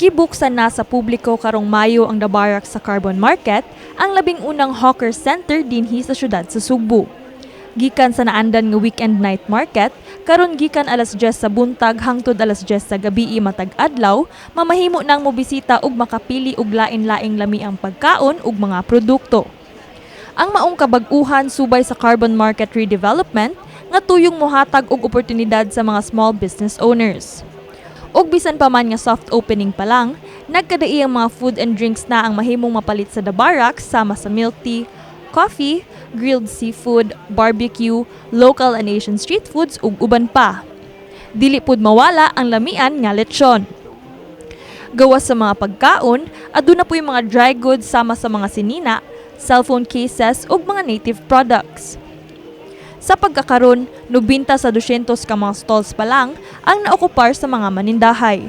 Gibuksan na sa publiko karong Mayo ang The Barracks sa Carbon Market, ang labing unang hawker center dinhi sa syudad sa Sugbo. Gikan sa naandan nga weekend night market, karon gikan alas 10 sa buntag hangtod alas 10 sa gabi matag adlaw, mamahimo nang mobisita ug makapili og lain-laing lamiang pagkaon ug mga produkto. Ang maong kabag-uhan subay sa Carbon Market Redevelopment nga tuyong mohatag og oportunidad sa mga small business owners. Ug bisan pa man nga soft opening pa lang, nagkadai ang mga food and drinks na ang mahimong mapalit sa The Barracks sama sa milk tea, coffee, grilled seafood, barbecue, local and Asian street foods ug uban pa. Dili pud mawala ang lamian nga lechon. Gawas sa mga pagkaon, aduna poy mga dry goods sama sa mga sinina, cellphone cases ug mga native products. Sa pagkakaron, 90 sa 200 ka mga stalls pa lang ang naokupar sa mga manindahay.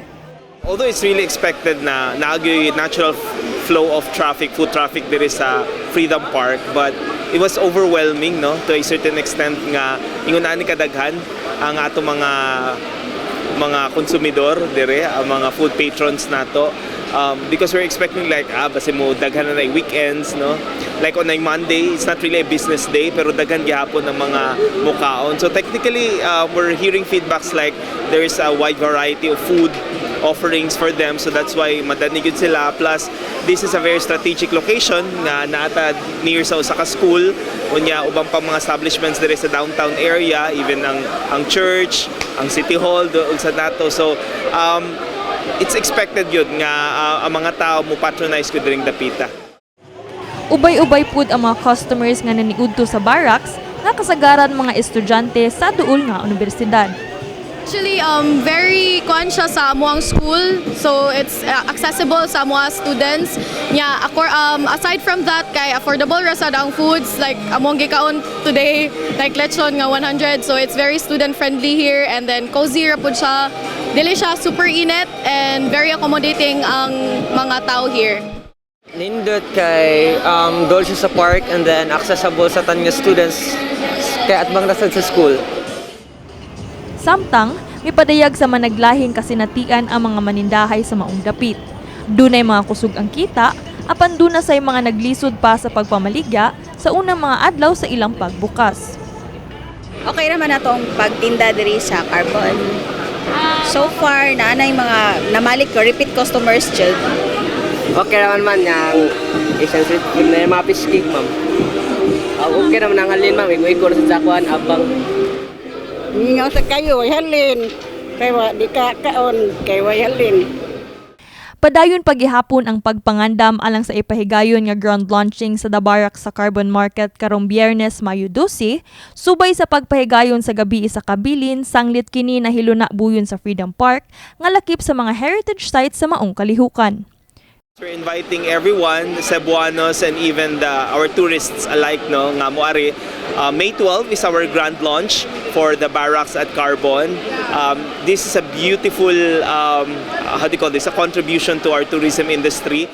Although it's really expected na naa gyoy natural flow of traffic, foot traffic diri sa Freedom Park, but it was overwhelming, no, to a certain extent nga ingon ani kadaghan ang ato mga konsumidor dire, ang mga food patrons nato, because we're expecting like basi mo daghan na weekends, no? Like on a Monday, it's not really a business day, pero daghan gihapon ng mga mukaon. So technically, we're hearing feedbacks like there is a wide variety of food offerings for them, so that's why madani gyud sila. Plus, this is a very strategic location nga naa ta near sa usa ka school, unya ubang pa mga establishments dire sa downtown area, even ang church, ang city hall doon sa nato. So it's expected yun nga ang mga tao mo patronize ko diring dapita. Ubay-ubay pud ang mga customers nga naniudto sa barracks nga kasagaran mga estudyante sa duol nga unibersidad. Actually, very kuan siya sa amuang school. So, it's accessible sa mga students. Nya, aside from that, kay affordable ra sad ang foods. Like, among gikaon today, like lechon nga 100. So, it's very student-friendly here. And then, cozy ra pud siya. Dili siya super init and very accommodating ang mga tao here. Nindot kay dool siya sa park and then accessible sa tanan nga students kay atbang ra sad sa school. Samtang, mipadayag sa managlahing kasinatian ang mga manindahay sa maong dapit. Dunay mga kusog ang kita, apan duna say mga naglisod pa sa pagpamaligya sa unang mga adlaw sa ilang pagbukas. Okay naman na tong pagtinda diri sa Carbon. So far, naa nay mga namalik ko, repeat customers jud. Okay naman man yang Asian street food na yung mga fish cake, ma'am. Okay naman ang halin, ma'am, igo-igo ra sa kuan abang. Mingaw sa kayo, way halin. Kay wa di ka kaon, kay way halin. Padayon pagihapon ang pagpangandam alang sa ipahigayon nga grand launching sa The Barracks sa Carbon Market karong Biyernes, Mayo 12, subay sa pagpahigayon sa gabi sa kabilin sanglit kini nahiluna buyon sa Freedom Park nga lakip sa mga heritage sites sa maong kalihukan. We're inviting everyone, Cebuanos and even our tourists alike, no, nga moari. May 12 is our grand launch for the Barracks at Carbon. This is a beautiful, how do you call this, a contribution to our tourism industry.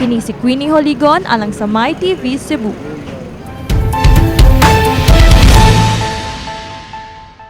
Kini si Queenie Holigon alang sa My TV Cebu.